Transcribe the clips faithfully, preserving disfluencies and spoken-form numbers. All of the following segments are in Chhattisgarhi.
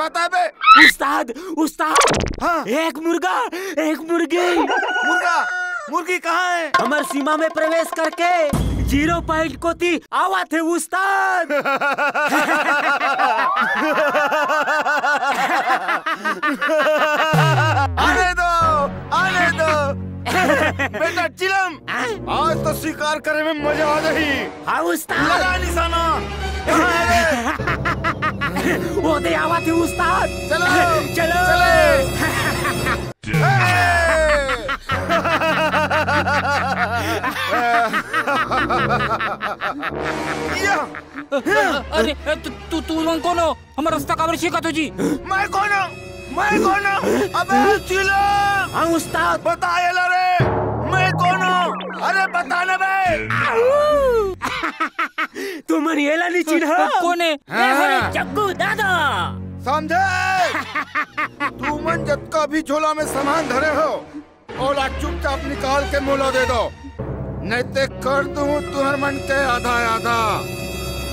पता है बे? उस्ताद, उस्ताद। हाँ। एक मुर्गा, एक मुर्गी। मुर्गा, मुर्गी कहाँ है? हमर सीमा में प्रवेश करके जीरो पॉइंट कोती आवत हे उस्ताद। आने दो, आने दो। बेटा चिलम, आज तो शिकार करे में मजा आ जाही। हाँ उस्ताद। लगा निशाना। कहाँ है रे? वो दे आवत हे उस्ताद। चलो, चलो। चले। ए! या! अरे, तू, तू, तू मन कोन हो? हमर रास्ता काबर छेकत हो जी? मैं कोन हूँ? मैं कोन हूँ? अबे चिलम! हाँ उस्ताद। बता एला रे, मैं कोन हूँ? अरे बता ना बे। तुमन एला नहीं चिन्हा? कोन हे? ए हरे जग्गू दादा। समझे? तुमन जतका भी झोला में सामान धरे हो, ओला चुपचाप निकाल के मोला दे दो, नहीं ते कर दूं तुहर मन के आधा आधा।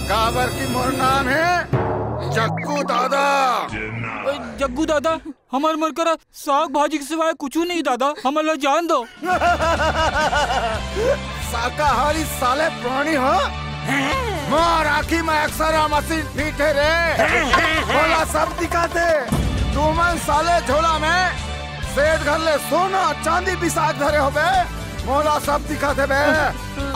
काबर कि मोर नाम है जग्गू दादा। जग्गू दादा, हमर मन करा साग भाजी के सिवाय कुछू नहीं दादा, हमन ला जान दो। शाकाहारी साले प्राणी हो। मोर आँखी में एक्सरा मशीन फिट हे रे। मोला सब दिखाथे। तुमन साले झोला में सेठ घर ले सोना चांदी बिसाक धरे होबे। मोला सब दिखाथे बे।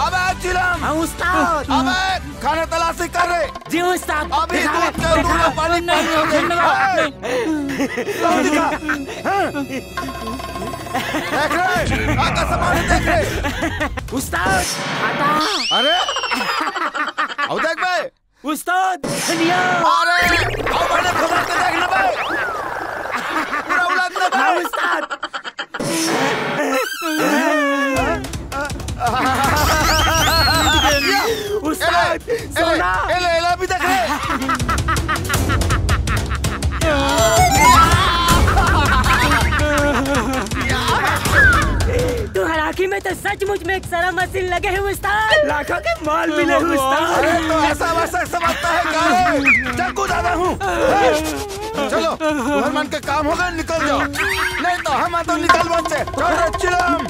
अबे चिलम। हाँ उस्ताद। अबे खाना तलाशी कर रे। जी उस्ताद। अभी दिखा दूध रहे, के दूध दिखा। पानी पानी हो गई। धन्यवाद। ए! तो दिखा। हाँ। देख रे, आका सामान देख रे। उस्ताद, हटा। अरे, आओ देख बे। उस्ताद, धनिया। अरे, आओ बड़े खुदा के देख ना बे। पूरा उलट ना बे। हाँ, उस्ताद। उस्ताद, ए ले, सोना। ए ले, ए ले, अभी देख रे। तुम्हारा आँखी में तो सचमुच में एक सारा मशीन लगे हैं उस्ताद। लाखों के माल मिले हैं उस्ताद। अरे तो ऐसा वैसा समझता है क्या रे? जग्गू दादा हूँ। चलो, तुम्हारे मन के काम हो गए, निकल जाओ। नहीं तो हम तो निकल बच्चे। चल रे चिलम।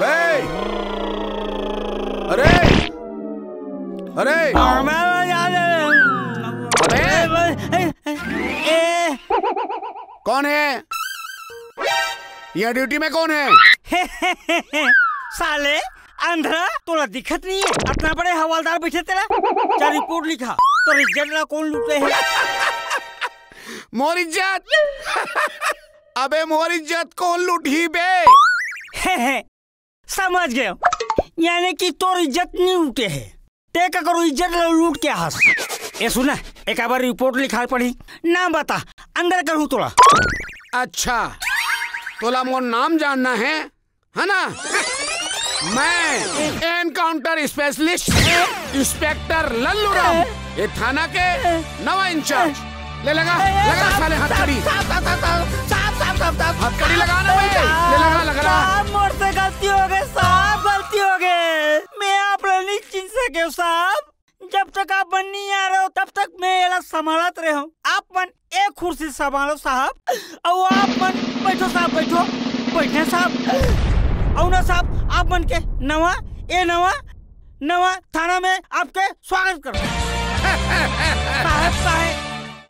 ए! अरे! अरे! अबे! ए! कौन है? ये ड्यूटी में कौन है? साले अंधरा, तोला दिखत नहीं है? इतना बड़े हवलदार बैठे तेरा, जा रिपोर्ट लिखा। तोर इज्जत ला कौन लूटे है? मोर इज्जत? अबे मोर इज्जत कौन लूटही बे? समझ गयो, यानी कि तोर इज्जत नहीं लूटे है, ते ककरो इज्जत ला लूट के हस। ए सुना, एक बार रिपोर्ट लिखाए पड़ी, नाम बता, अंदर करूँ तोला। अच्छा, तोला मोर नाम जानना है, है ना? मैं encounter specialist inspector Lallu Ram, ये थाना के नवा इंचार्ज। ले लगा, लगा साले हथकड़ी। साहब, साहब, साहब, साहब, साहब, साहब, साहब, साहब। हथकड़ी लगा ना बे, ले लगा, लगा। साहब, मोर से गलती हो गई, साहब, गलती हो गई। मैं आप ला नहीं चिन्ह सके, साहब। जब तक आप मन नहीं आ रहे हो, तब तक मैं एला संभालत रहे हूँ। आप मन एक कुर्सी संभालो साहब, अउ आप मन बैठो साहब, बैठो, बैठे साहब। अउ ना साहब, आप मन के नवा, ए नवा, नवा थाना में आपके स्वागत करो। साहब, साहब,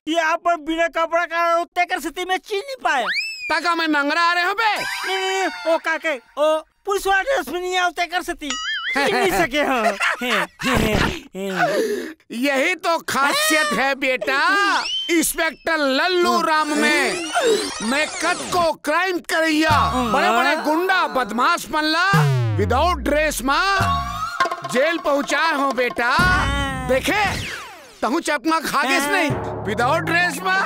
ये आप मन बिना कपड़ा का उत्ते कर स्थिति में चीज नहीं पाए। ताका मैं नंगरा आ रहे हो बे? नहीं, नहीं, नहीं, ओ काके, ओ पुलिस वाला ड्रेस में नहीं आओ, तेकर सेती चिन्ह नहीं सके हो। यही तो खासियत है बेटा, इंस्पेक्टर लल्लू राम में। मैं कतको क्राइम करैया, बड़े बड़े गुंडा बदमाश मन ला विदाउट ड्रेस मा जेल पहुंचाए हो बेटा। देखे, तहूँ चकमा खा गेस हाँ। नहीं, विदाउट ड्रेस मा।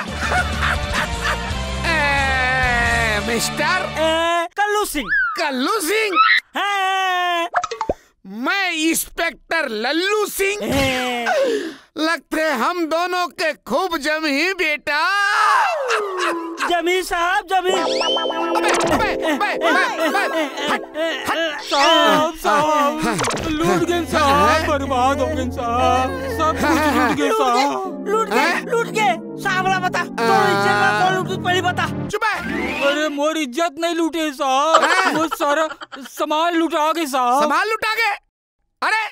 ए, मिस्टर ए, कल्लू सिंह। कल्लू सिंह? हाँ। मैं इंस्पेक्टर लल्लू सिंह। ए, हम दोनों के खूब जमही बेटा। जमही साहब, जमही। अबे, अबे, अबे, अबे, अबे, हट, हट। साहब, साहब, लूट गए साहब, बर्बाद हो गए साहब, सब कुछ लूट गए साहब। लूट गए, लूट गए। साहब ला बता, तो इज्जत ला तो लूट, पहले बता। चुप है। अरे, मोर इज्जत नहीं लूटे साहब, मोर सारा सामान लुटा गए साहब। सामान लुटा गए? अरे,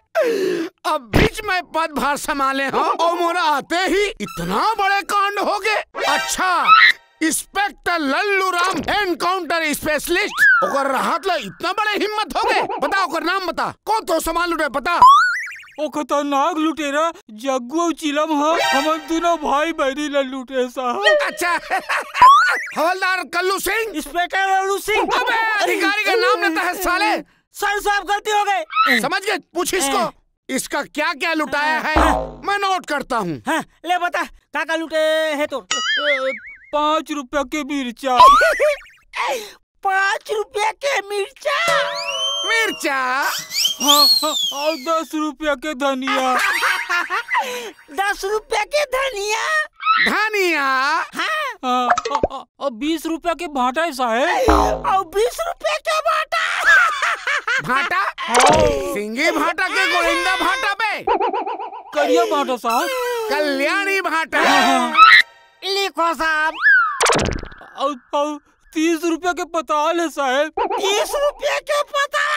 अब बीच में पदभार संभाले हो और मोर आते ही इतना बड़े कांड हो गए। अच्छा, inspector Lallu Ram encounter specialist, ओकर रहत ला इतना बड़े हिम्मत हो गए? बता, ओकर नाम बता, कौन तो सामान लुटे, बता। ओ खतरनाक लुटेरा जग्गू अउ चिलम ह हमर दोनों भाई बहनी ला लूटे साहब। अच्छा, हवलदार कल्लू सिंह। इंस्पेक्टर लल्लू सिंह। अबे, अधिकारी का नाम लेता है साले। सर साहब, गलती हो गई। समझ गए? पूछ इसको। इसका क्या क्या लुटाया है, मैं नोट करता हूँ। हाँ, ले बता, का का लुटे है तो? पाँच रुपया के मिर्चा। पाँच रुपया के मिर्चा? मिर्चा? हाँ, हाँ, और दस रुपया के धनिया। दस रुपया के धनिया? धनिया? हाँ। हाँ, अ, अ, अ, बीस रुपया के भाटा है साहेब। और बीस रुपया के भाटा? भाटा? हाँ। सिंगी भाटा के गोविंदा भाटा बे? करिया भाटा साहब। कल्याणी भाटा। हाँ, हाँ। लिखो साहब। और, और तीस रुपया के पताल है साहेब। तीस रुपया के पताल?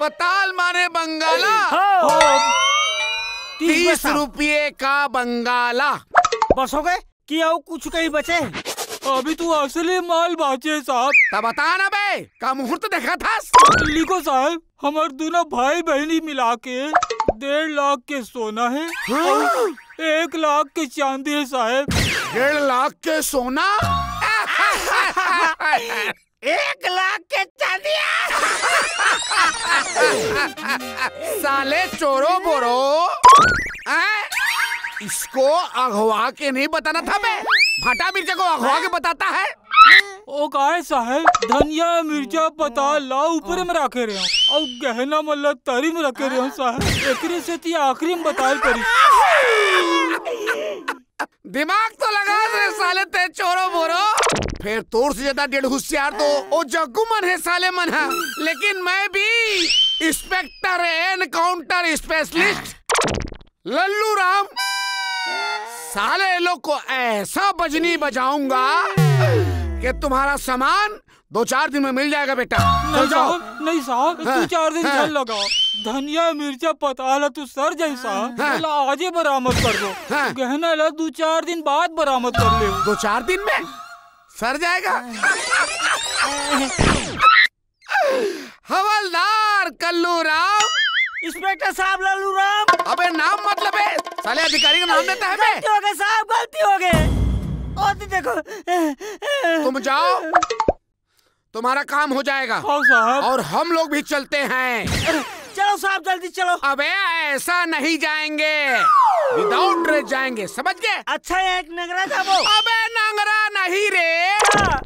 पताल माने बंगाला। हाँ। हाँ। तीस तीस पैसा। रुपये का बंगाला। बस हो गए कि अउ कुछ कहीं बचे? अभी तू असली माल बाचे साहब। तब बता ना बे, का मुहूर्त देखा था? लिखो साहेब, हमर दोनों भाई बहनी मिला के डेढ़ लाख के सोना है। हाँ? और एक लाख के चांदी है साहेब। डेढ़ लाख के सोना? एक लाख के चांदी है? साले चोरो बोरो, हैं? इसको अगवा के नहीं बताना था बे। भाटा मिर्चा को अगवा के बताता है। ओ काय साहेब, धनिया, मिर्चा, पताल ला ऊपरे में रखे रहे हो, अउ गहना मन ला तरी में रखे रहे हो साहेब। एकरे सेती आखिरी में बताए परी। दिमाग तो लगा रे साले ते चोरो बोरो। फिर तोर से ज्यादा डेढ़ होशियार तो ओ जग्गू मन है साले मन है, लेकिन मैं भी inspector encounter specialist Lallu Ram, साले लोग को ऐसा बजनी बजाऊंगा कि तुम्हारा सामान दो चार दिन में मिल जाएगा बेटा। चल नहीं जाओ। साहब, नहीं साहब, हाँ, दो चार दिन हाँ। झन लगाओ। धनिया, मिर्चा, पताल तू सर जाई साहब, हाँ। ला आजे बरामद कर दो। हाँ। गहना ला दो चार दिन बाद बरामद कर ले। दो चार दिन में सर जाएगा? हवलदार कल्लू राम। इंस्पेक्टर साहब लल्लू राम। अबे नाम मतलब है, साले अधिकारी का नाम लेता है बे। गलती हो गई साहब, गलती हो गई। और तो देखो। तुम जाओ, तुम्हारा काम हो जाएगा। हाँ साहब। और हम लोग भी चलते हैं। चलो साहब, जल्दी चलो। अबे ऐसा नहीं जाएंगे, विदाउट ड्रेस जाएंगे, समझ गए? अच्छा, एक नंगरा जाबो। अबे नंगरा नहीं रे, हाँ।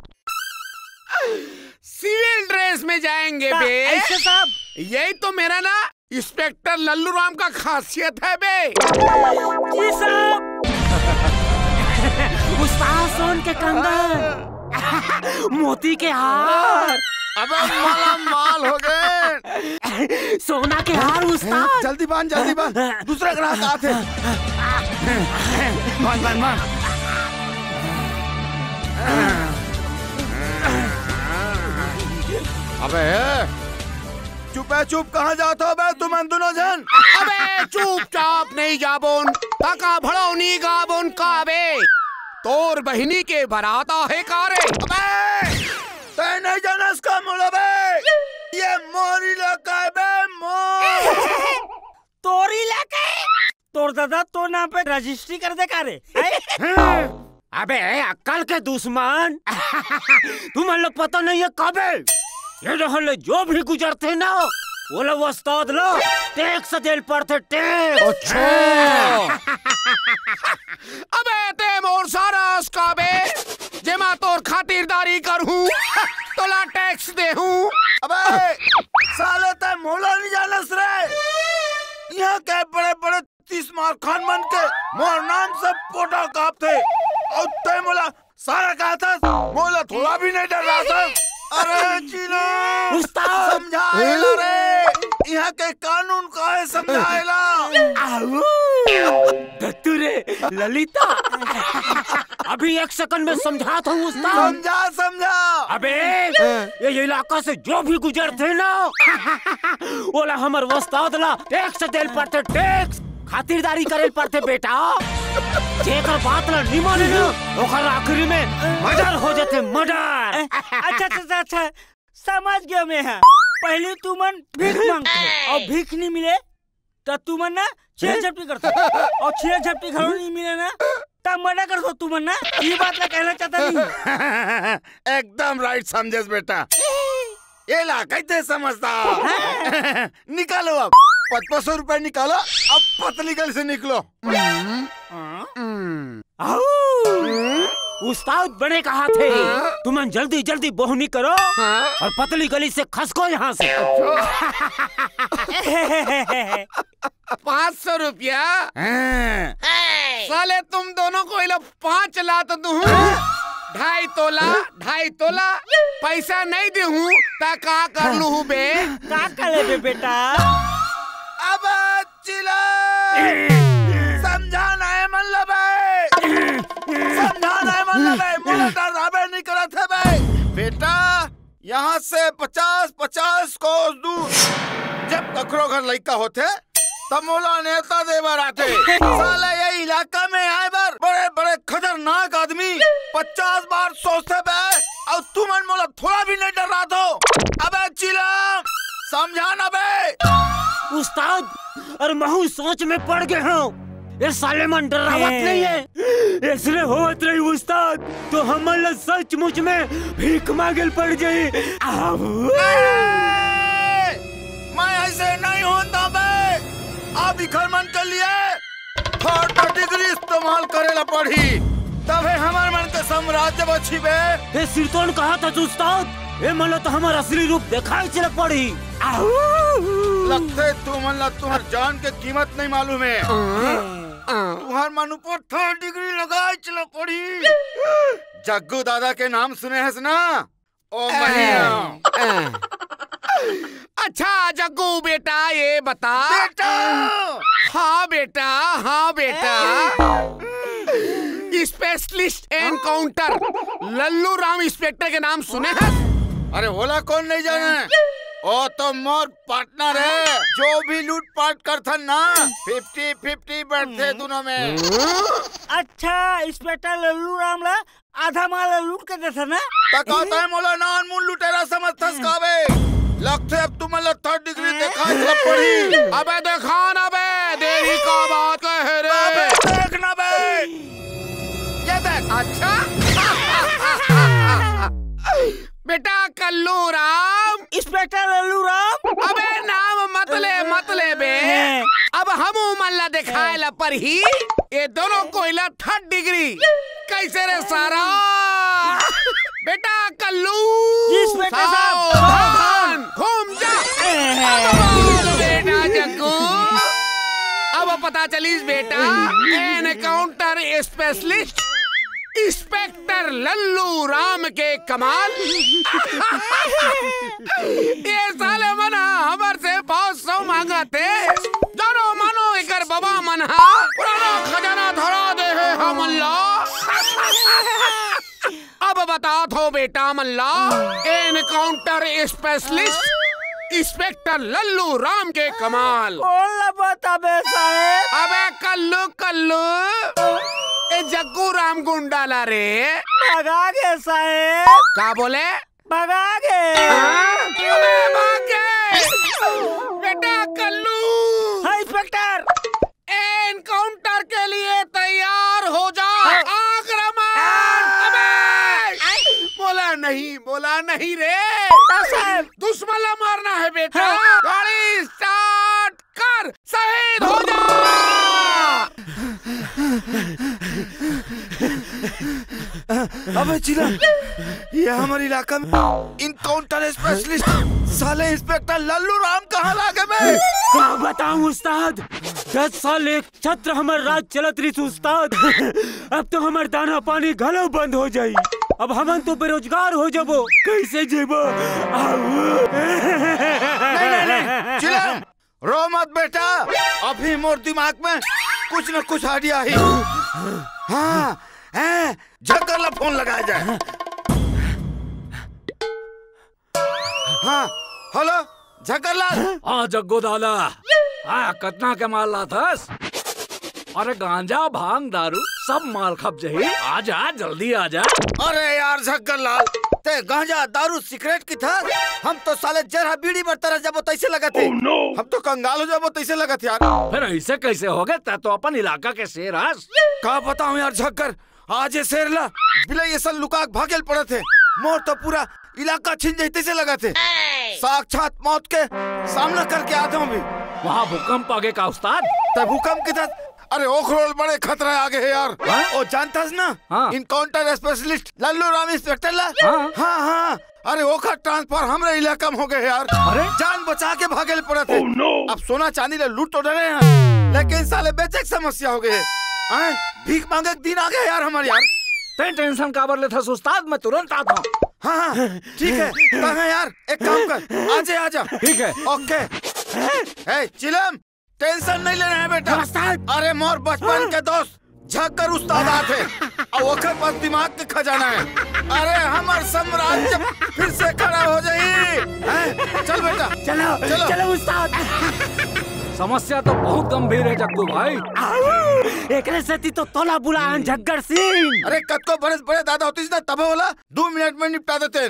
सिविल ड्रेस में जाएंगे बे। ऐसे साहब? यही तो मेरा ना इंस्पेक्टर लल्लू राम का खासियत है बे। जी साहब। उस्ताद, सोन के कंगन, मोती के हार। अबे माला माल हो गए। सोना के हार उस्ताद। जल्दी बांध, जल्दी बांध, दूसरा ग्राहक आते। बांध, बांध, बांध। अबे चुप है, चुप, कहाँ जात हो बे तुमन दोनों झन? अबे चुपचाप नहीं जाबोन, तका भड़ौनी गाबोन काबे। तोर बहिनी के बरात आहे का रे? अबे तै नहीं जानस का मोला बे? ये मोर इलाका है बे, मोर। तोर इलाका है? तोर दादा तोर नाम पे रजिस्ट्री कर दे का रे? हैं? अबे अक्कल के दुश्मन, तुमन ला पता नहीं है काबे? ये रहल ले जो भी गुजरथे ना, ओला उस्ताद ला टैक्स देल पड़थे, टैक्स। अच्छा। अबे ते मोर सारस काबे, जेमा तोर खातिरदारी करहूँ, तोला टैक्स देहूँ। अबे साले ते मोला नहीं जानस रे। यहाँ के बड़े बड़े तीस मार खान मन के मोर नाम से पोटा कापथे। अउ तैं मोला सारा कहथस, मोला थोड़ा भी नहीं डर रहा था। अरे चिलम, उस्ताद! समझाएला रे, यहाँ के कानून काहे समझाएला? आऊ! दत्तू रे, ललिता! अभी एक सेकंड में समझात हूँ, उस्ताद। समझा, समझा। अबे, ये इलाका से जो भी गुजरथे ना, ओला हमर उस्ताद ला टैक्स देल पड़थे, टैक्स। खातिरदारी करेल पड़थे बेटा। जेकर बात ला नी माने ना, ओकर आखिरी में मर्डर हो जाथे, मर्डर। अच्छा, अच्छा, अच्छा, अच्छा, समझ गया मैं। हाँ, पहले तुमन भीख मांगते अउ भीख नहीं मिले, त तुमन ना छीना झपटी करते, अउ छीना झपटी घलो नहीं मिले ना, त मर्डर करते तुमन ना। ये बात ला कहना चाहता नहीं। एकदम राइट समझेस बेटा। ये ला कैसे समझता? हाँ। निकालो अब, पचपन सौ रुपए निकालो, अब पतली गली से निकलो। हाँ? हम्म। आऊ! उस्ताद बने कहाथे, हाँ? तुमन जल्दी जल्दी बोहनी करो हाँ? और पतली गली से खसको यहाँ से। अच्छा। पाँच सौ रुपया? हाँ। साले तुम दोनों को इला पाँच लात दूँ। ढाई तोला, ढाई तोला। पैसा नहीं दूँ, त का कर लूँ बे? का कर लेबे बेटा? अब चिलम! समझा नहीं मन लबे। समझा नहीं मन लबे। मोला डराबे नहीं करत हे बे। बेटा, यहाँ से पचास, पचास कोस दूर जब कखरो घर लइका होथे, तब मोला नेवता दे बर आथे। साला ये इलाका में आए बर बड़े-बड़े खतरनाक आदमी पचास बार सोचथे बे, अउ तुमन मोला थोड़ा भी नहीं डरात हो। अबे चिलम, समझा ना बे। उस्ताद, अरे महू सोच में पड़ गए हो। ये साले मन डरावत नहीं है। इसने होत रही उस्ताद, तो हमन ला सचमुच में भीख मांगेल पड़ जाई। आऊ। ए, मैं ऐसे नहीं होता बे। अब इखर मन के लिए थर्ड डिग्री इस्तेमाल करे ला पड़ही, तबे हमर मन के साम्राज्य बची बे। हे सिरतोन कहाथस उस्ताद, ए मन ला तो हमर असली रूप देखाई चले पड़ही। आऊ। लगथे तुमन ला तुहर जान के कीमत नहीं मालूम है। तुहर मन ऊपर थर्ड डिग्री लगाई चले पड़ही। जग्गू दादा के नाम सुने हस ना? ओ मैया। अच्छा जग्गू बेटा, ये बता। बेटा! हाँ बेटा, हाँ बेटा। Specialist encounter Lallu Ram inspector के नाम सुने हस? अरे ओला कौन नहीं जाने? ओ तो मोर पार्टनर है, जो भी लूटपाट करथन ना, फिफ्टी फिफ्टी बैठथे दोनों में। अच्छा, इंस्पेक्टर लल्लू राम ला आधा माल लूट के देथे ना? त का तैं मोला नानमुन लुटेरा समझथस का बे? लगथे अब तुमन ला थर्ड डिग्री देखाई ला पड़ही। अबे देखा ना बे, देरी का बात कहे रे। अबे देख ना बे। ये देख। अच्छा। बेटा कल्लू राम। इंस्पेक्टर लल्लू राम। अबे नाम मत ले, मत ले बे। हैं। अब हमू मन ला देखाए ला परही। ये दोनों कोई ला थर्ड डिग्री। कैसे रे सारा? बेटा कल्लू। इंस्पेक्टर साहब, सावधान, घूम जा। हैं। अब बेटा जग्गू, अब पता चलीस बेटा, encounter specialist inspector Lallu Ram के कमाल। ये साले मन हमर से पाँच सौ मांगथे। जानो मानो एकर बाबा मन हा पुराना खजाना धरा दे हे हमन ला। अब बतात हो बेटा मन ला, encounter specialist inspector Lallu Ram के कमाल। कौन ला बताबे साहेब? अबे कल्लू, कल्लू, ए जग्गू राम गुंडा ला रे। भगा गे साहेब। का बोले? भगा गे। हाँ? अबे भाग गे। बेटा कल्लू। हाँ इंस्पेक्टर। एनकाउंटर के लिए तैयार हो जा। हाँ। आक्रमण। हाँ। अबे! बोला नहीं, बोला नहीं रे। हाँ, साहब। दुश्मन ला मारना है बेटा। हाँ। गाड़ी स्टार्ट कर, शहीद हो जा। अबे चिलम, ये हमर इलाका में इनकाउंटर स्पेशलिस्ट साले इंस्पेक्टर लल्लू राम कहाँ लागे बे? का बताऊं उस्ताद, दस साल एक छत्र हमर राज चलत रहिस उस्ताद। अब तो हमर दाना पानी घलो बंद हो जाई। अब हमन तो बेरोजगार हो जाबो। कैसे जेबो? नहीं, नहीं, नहीं, चिलम, रो मत बेटा, अभी मोर दिमाग में कुछ न कुछ आइडिया ही। हाँ, हैं, झक्कर ला फोन लगाया जाए। हाँ, हेलो, झक्कर लाल। हाँ, जग्गू दादा। हाँ, कतना के माल लाथस? अरे, गांजा, भांग, दारू, सब माल खप जाही। आ जा, जल्दी आ जा। अरे यार, झक्कर लाल, ते गांजा, दारू, सिगरेट की था? हम तो साले जरा बीड़ी बर तरस जाबो तैसे लगत हे। Oh no! हम तो कंगाल हो जाबो तैसे लगत यार। फिर ऐसे कैसे हो गए? तै तो अपन इलाका के शेर हस। का बताऊं यार झक्कर, आज ये शेर ला बिलई असन लुका के भागेल पड़त हे। मोर तो पूरा इलाका छिन जही तैसे लगत हे। साक्षात मौत के सामना करके आत हूँ अभी। वहाँ भूकंप आगे का उस्ताद? तै भूकंप की था? अरे ओखरोल बड़े खतरा आगे हे यार। हाँ? ओ जानथस ना? हाँ। Encounter specialist Lallu Ram inspector ला? हाँ। हाँ, हाँ। अरे ओखर ट्रांसफर हमरे इलाका में हो गए यार। अरे? जान बचा के भागेल पड़त हे। Oh no! अब सोना चांदी ले लूट तो डरे हैं, लेकिन साले बेचे के समस्या हो गए हे। हैं? भीख मांगे के दिन आ गए यार हमारे यार। तैं टेंशन काबर लेथस उस्ताद, मैं तुरंत आता हूँ। हाँ, हाँ, ठीक है। कहाँ यार, एक काम कर, आजे आजा। ठीक है। ओके। ए चिलम, टेंशन नहीं लेना है बेटा। नमस्कार। अरे मोर बचपन के दोस्त झक्कर उस्ताद आथे। अब ओकर पास दिमाग के खजाना है। अरे हमर साम्राज्य फिर से खड़ा हो जाई। हैं? चल बेटा। चलो, चलो। चलो उस्ताद। समस्या तो बहुत गंभीर है जग्गू भाई। आऊ, एकरे सेती तो तोला बुलाहन झग्गर सिंह। अरे कतको बड़े बड़े दादा होतीस ना तब होला दो मिनट में निपटा देते हैं।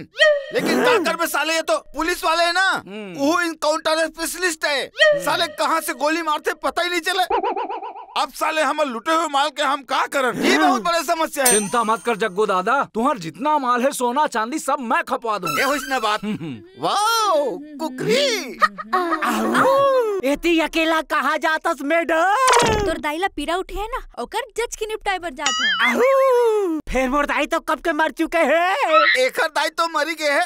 लेकिन का करबे साले, ये तो पुलिस वाले हैं ना, हम्म। वो इनकाउंटर स्पेशलिस्ट है। साले कहाँ से गोली मारते पता ही नहीं चले। अब साले हमर लूटे हुए माल के हम का करन? ये बहुत बड़ा समस्या है। चिंता मत कर जग्गू दादा, तुम्हार जितना माल है सोना चांदी सब मैं खपवा दूंगा। ये हुई ना बात। वाओ, कुकरी। आऊ, एती अकेला कहाँ जातस मैडम? तोर दाई ला पीरा उठे है ना, ओकर जच के निपटाए बर जात हूँ। आऊ, फेर मोर दाई तो कब के मर चुके हे। एकर दाई तो मरी गए हे,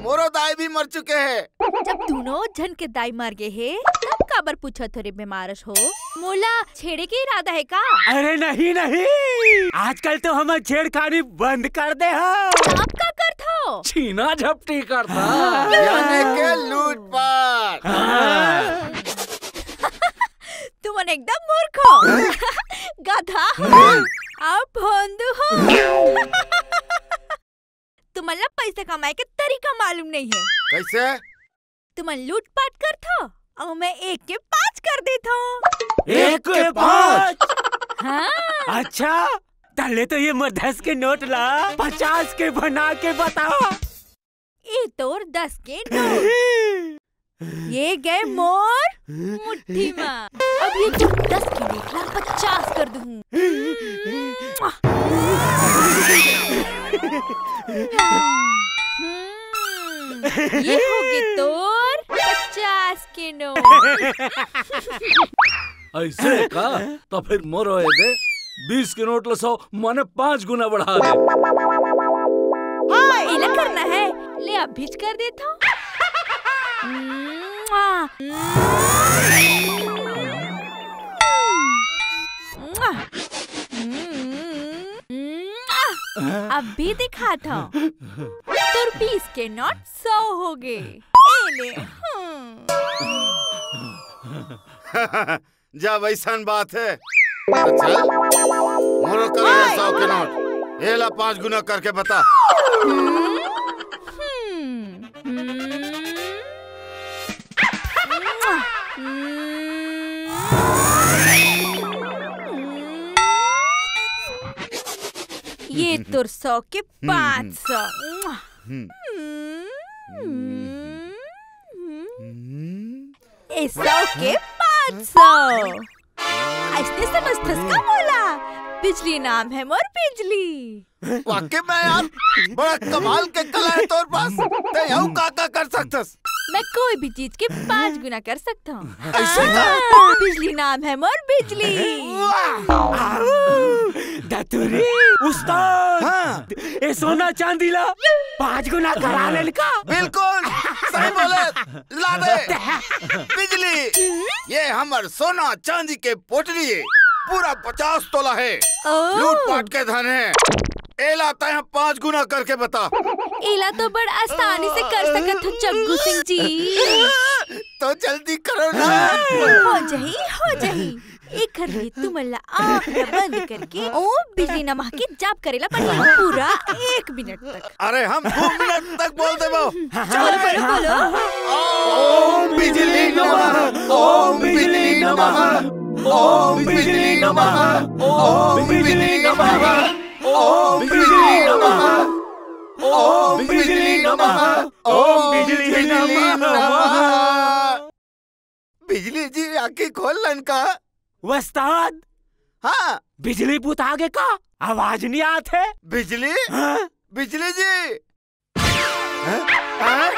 मोरो दाई भी मर चुके हे। जब दोनों झन के दाई मर गए हे, तब काबर पूछत हो रे बेमारस हो? मोला छेड़े के इरादा है का? अरे नहीं, नहीं, आजकल तो हमर छेड़खानी बंद कर दे हो। अब का करत हो? छीना झपटी करत हो। हाँ। यानी के लूटपाट। हाँ। तुमन एकदम मूर्ख हो। गधा हो। अऊ भोंदू हो। तुमन ला पैसा कमाए के तरीका मालूम नहीं है। कैसे? तुमन लूटपाट करथो अऊ मैं एक के पाँच कर देथो। एक के पाँच? हाँ। अच्छा, तले तो ये मोर दस के नोट ला पचास के बना के बता। ए तोर दस के नोट। ये गए मोर मुट्ठी मा। अब ये तोर दस के नोट ला पचास कर दूँ। हम्म, ये होगे तोर पचास के नोट। ऐसे का? तो फिर मोरो ए दे, बीस के नोट ला सौ, माने पाँच गुना बढ़ा दे। हाँ, एला करना है। ले, अभीच कर देथो। अभी दिखाथो। तोर बीस के नोट सौ होगे। ए ले। हम्म। जब ऐसन बात है, तो चल, मोरो करे ये सौ के नोट, एला पाँच गुना करके बता। हम्म, हम्म, हम्म। ये तोर सौ के पाँच सौ। हम्म। हम्म। ए सौ के पाँच सौ। अइसने समझथस का मोला? बिजली नाम है मोर बिजली। वाकई में यार, बड़ा कमाल के कला है तोर पास। ते अउ का का कर सकथस? मैं कोई भी चीज के पाँच गुना कर सकता हूँ। ऐसे का? हाँ, बिजली नाम है मोर बिजली। वाह! आऊ! अतुरी, उस्ताद, हाँ। ए सोना चांदी ला पाँच गुना करा लेन का? बिल्कुल सही बोले। ला दे बिजली, ये हमर सोना चांदी के पोटली हे, पूरा पचास तोला हे, ओ। लूटपाट के धन हे। एला तैं पाँच गुना करके बता। एला तो बड़ आसानी से कर सकत हो, जग्गू सिंह जी। तो जल्दी करो ना। हो जाही, हो जाही। एकर ले तुमन ला आँख ला बंद करके ओम बिजली नमः के जाप करे ला पड़ही पूरा एक मिनट तक। अरे, हम दू मिनट तक बोल देबो। बोलो, बोलो, बोलो। ओम बिजली नमः, ओम बिजली नमः, ओम बिजली नमः, ओम बिजली नमः, ओम बिजली नमः, ओम बिजली नमः, ओम बिजली नमः। बिजली जी, आँखी खोल लन का? वस्ताद, हाँ। बिजली बुता गे का? आवाज नहीं आत हे। बिजली? हाँ? बिजली जी। हैं? हैं?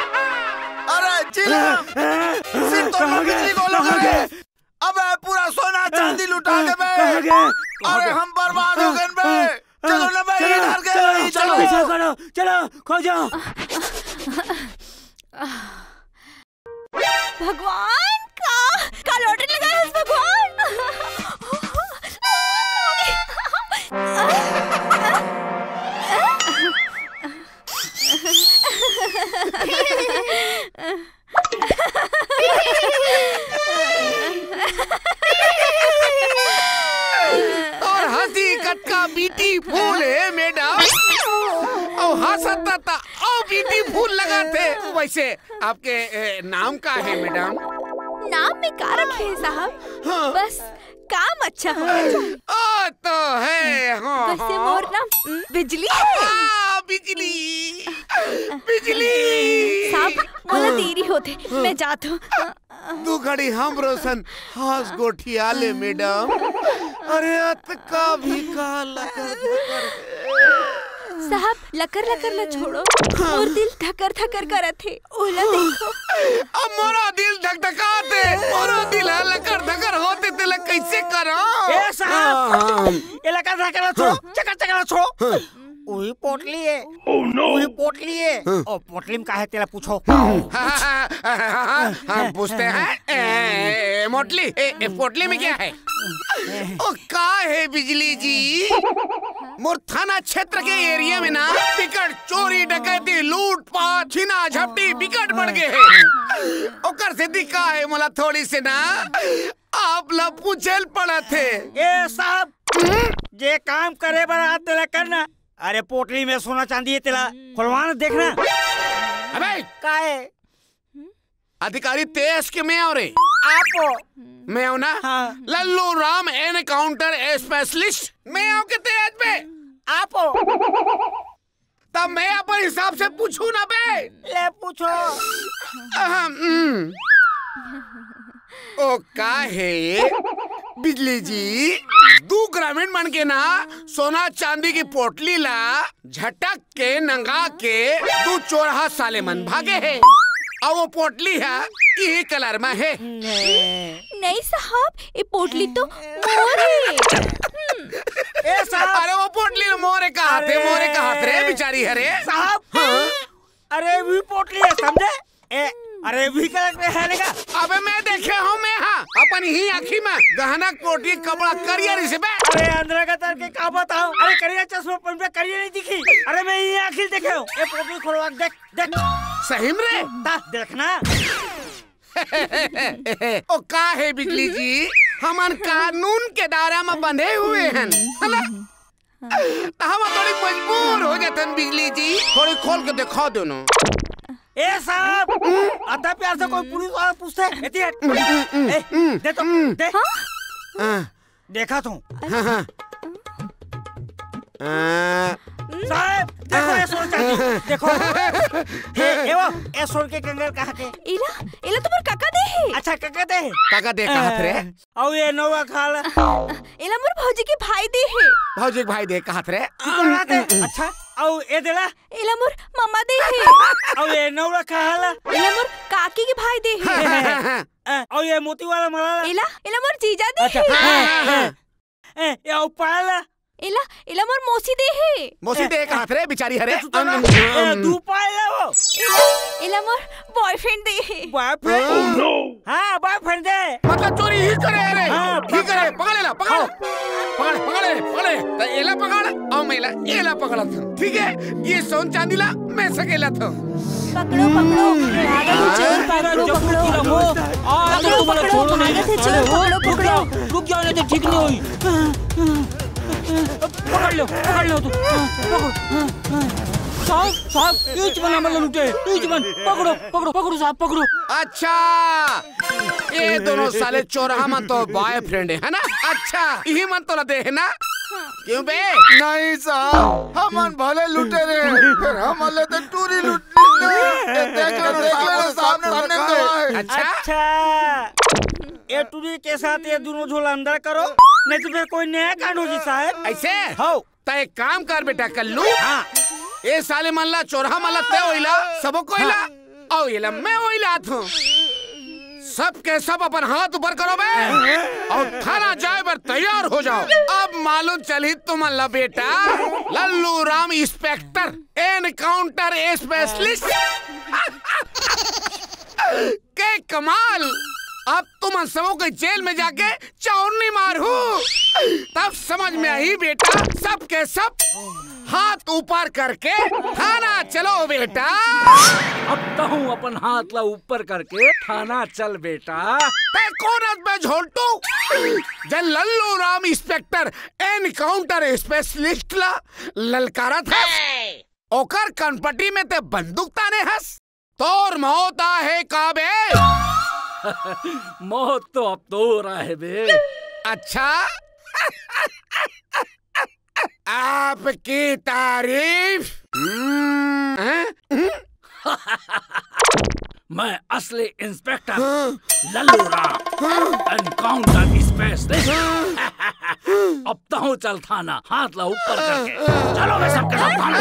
अरे, चिलम! हाँ? सिर तो कहाँ गए? बिजली बोलो कहाँ रे। गए? अबे, पूरा सोना चांदी लुटा के बे। कहाँ गए? अरे, हम बर्बाद हो गए बे। हाँ, चलो ना बे, चलो, इधर के चलो, नहीं, चलो, चलो। पीछा करो, चलो, खोजो। भगवान, का, का लॉटरी लगा है भगवान। तोर हंसी कतका ब्यूटीफुल हे मैडम। अउ हंसत त अउ ब्यूटीफुल लगत हे। वैसे आपके, ए, नाम का हे मैडम? नाम में का रखे हे साहब? हाँ। बस काम अच्छा होना चाहिए। ओ तो हे, हाँ, वैसे हाँ। मोर नाम, उम, बिजली हे। हाँ, बिजली। बिजली। साहब, मोला हाँ। देरी होथे, हाँ। मैं जात हूँ। दू घड़ी हमरो सन हास गोठिया ले, मैडम। अरे, अतका भी का लकर धकर हे। साहब, लकर लकर ल छोड़ो, हाँ। मोर दिल धकर धकर करत हे, ओला देखो। अब मोरो दिल धकधकात हे, मोरो दिल ह लकर धकर होथे, तेला कइसे करंव? ए साहब, हाँ, हाँ। ए लकर धकर ल छोड़ो, हाँ। चकर चकर ल छोड़ो। हाँ। उही पोटली हे। Oh no! उही पोटली हे। हाँ। ओ पोटली में का हे तेला पूछो। हाँ, हाँ, पूछते हैं। ए, ए, मोटली, ए, ए, पोटली में क्या है? ओ, का हे बिजली जी? मोर थाना क्षेत्र के एरिया में ना बिकट चोरी, डकैती, लूटपाट, छीना झपटी बिकट बढ़ गे हे। ओकर सेती का हे, मोला थोड़ी से ना आप ला पूछे ल पड़त हे। ए साहब, जे काम करे बर आत तेला करना। अरे पोटली में सोना चांदी हे तेला खोलवा ना देखना। अबे! का हे? अधिकारी तेज के मैं आंव रे। आपो। मैं आंव ना? हाँ। Lallu Ram encounter specialist. मैं आंव के तेज पे। आपो। तब मैं अपन हिसाब से पूछूं ना बे। ले पूछो। अहम, हम्म। ओ का हे बिजली जी, दू ग्रामीण मन के ना सोना चांदी के पोटली ला झटक के नंगा के दू चोरहा साले मन भागे हे, अउ वो पोटली ह इही कलर म हे। नहीं साहब, ये पोटली तो मोर हे। ए साहब। अरे वो पोटली ल मोर हे कहाथे, अरे। मोर हे कहाथे रे बिचारी हरे। साहब। हाँ? अरे भी पोटली हे, समझे? ए, अरे भी कलर में हे लेगा। अबे मैं देखे हंव मैं हा, अपन ही आँखी में गहना पोटली कपड़ा करिया रहिसे बे। अरे अंदर का तर के का बताओ? अरे करिया चश्मा पहन पे करिया नहीं दिखी। अरे मैं ये आँखी देखे हंव। ए पोटली खोलवा के देख, देख। सही में रे? ता देखना। ओ का हे बिजली जी, हमन कानून के दायरा में बंधे हुए हन, है ना? त हम थोड़ी मजबूर हो जाथन बिजली जी, थोड़ी खोल के दिखा दो ना। ए साहब, अतका प्यार से कोई पुलिस वाला पूछथे? एती हट। ए, दे तो, दे। हाँ? देखा तू। हाँ, हाँ। आ, साहब, देखो, ये सोन चांदी, देखो। ए, ए वो, ये सोन के कंगन कहाँ के? एला, एला तो मोर काका दे हे। अच्छा, काका दे हे। काका दे, कहाथे रे? अउ ये नौवा खाल। एला मोर भौजी के भाई दे हे। भौजी के भाई दे, कहाथे रे? कहाथे? अच्छा, अउ ये देला? एला मोर मम्मा दे हे। अउ ये नौवा खाल? एला मोर काकी के भाई दे हे। अ, अउ ये मोती वाला माला? एला, एला मोर जीजा दे अच्छा, हे। हाँ, हाँ, हाँ। ए, ए, अउ पायल? एला, एला मोर मौसी दे हे। मौसी दे कहात रे, बिचारी हरे। ए, तू तो ना, ए, दू पाए ले वो। एला, एला मोर बॉयफ्रेंड दे हे। बॉयफ्रेंड? हाँ, बॉयफ्रेंड दे। मतलब चोरी ही करे रे। हाँ, ही करे, पकड़ एला, पकड़। पकड़, पकड़ ले, पकड़ ले। त एला पकड़, अउ मैं एला, एला पकड़त हंव। ठीक है, ये सोन चांदी ला मैं सकेलत हंव। पकड़ो, पकड़ो, भागत हे चोर, पकड़ो, पकड़ो। आज तो तुम्हारा छोड़ो नहीं, साले हो। रुक जाओ, रुक जाओ, नहीं तो ठीक नहीं होई। पकड़ लो, पकड़ लो तू। पकड़ो। साहब, साहब, ये जीवन हमला लूटे, ये जीवन। पकड़ो, पकड़ो, पकड़ो साहब, पकड़ो। अच्छा, ये दोनों साले चोरहा मन तो बॉयफ्रेंड हे ना? अच्छा, इही मन तोला दे हे ना? क्यों बे? नहीं साहब, हमन भले लुटेरे, फेर हमन ले तो टूरी लूट ली ना। ये देख लो, देख लो, सामने, सामने खड़ा है। अच्छा? अच्छा, ये टूरी के साथ ये दोनों झोला अंदर करो, नहीं तो फेर कोई नया कांड हो जी साहब। ऐसे? हो। त एक काम कर बेटा कल्लू, हाँ। ए साले मन ला, चोरहा मन ला, तैं ओइला, सबो को ओइला, हाँ। अउ एला मैं ओइलात हंव। सब के सब अपन हाथ ऊपर करो बे, अउ थाना जाए बर तैयार हो जाओ। अब मालूम चलही तुमन ला बेटा, Lallu Ram inspector, encounter specialist के कमाल। अब तुमन सबो के जेल में जाके चौनी मारहूं, तब समझ में आही बेटा, सब के सब हाथ ऊपर करके थाना चलो बेटा। अब तहूं अपन हाथ ला ऊपर करके थाना चल बेटा। तैं कोन हस बे झोंटू, जे Lallu Ram inspector encounter specialist ला ललकारत हस? ओकर कनपटी में तैं बंदूक ताने हस? तोर मौत आहे का बे? मौत तो अब तोर आहे बे। अच्छा? आपकी तारीफ। हम्म, हैं? हम्म? मैं असली इंस्पेक्टर हाँ। लल्लू राम, हाँ। Encounter specialist. हाँ। अब तहूं चल थाना, हाथ ला ऊपर करके। चलो बे सबके सब थाना।